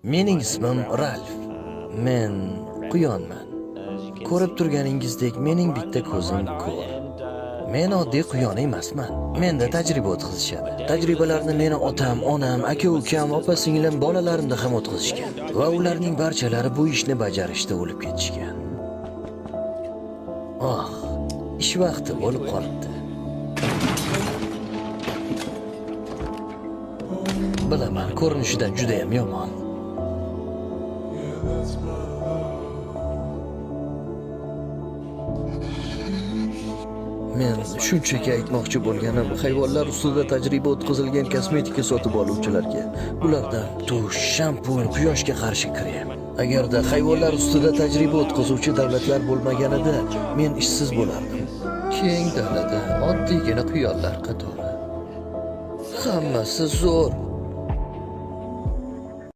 Mening ismim Ralf. Men quyonman. Ko'rib turganingizdek, mening bitta ko'zim ko'r. Men oddiy quyon emasman. Menda tajriba o'tkazishadi. Tajribalarni meni otam, onam, aka-ukam, opa-singlim, bolalarimda ham o'tkazishgan. Va ularning barchalari bu ishni bajarishda o'lib ketishgan. Oh, ish vaqti bo'lib qolibdi. Bilaman, ko'rinishidan juda ham yomon. Men shunchaki aytmoqchi bo'lganim, hayvonlar ustida tajriba o'tkazilgan kosmetika sotib oluvchilarga, ulardan tush, shampun, quyoshga qarshi krem. Agarda hayvonlar ustida tajriba o'tkazuvchi davlatlar bo'lmaganida, men ishsiz bo'lardim. Keng dalada oddiygina quyonlar qatori. Hammasi zo'r.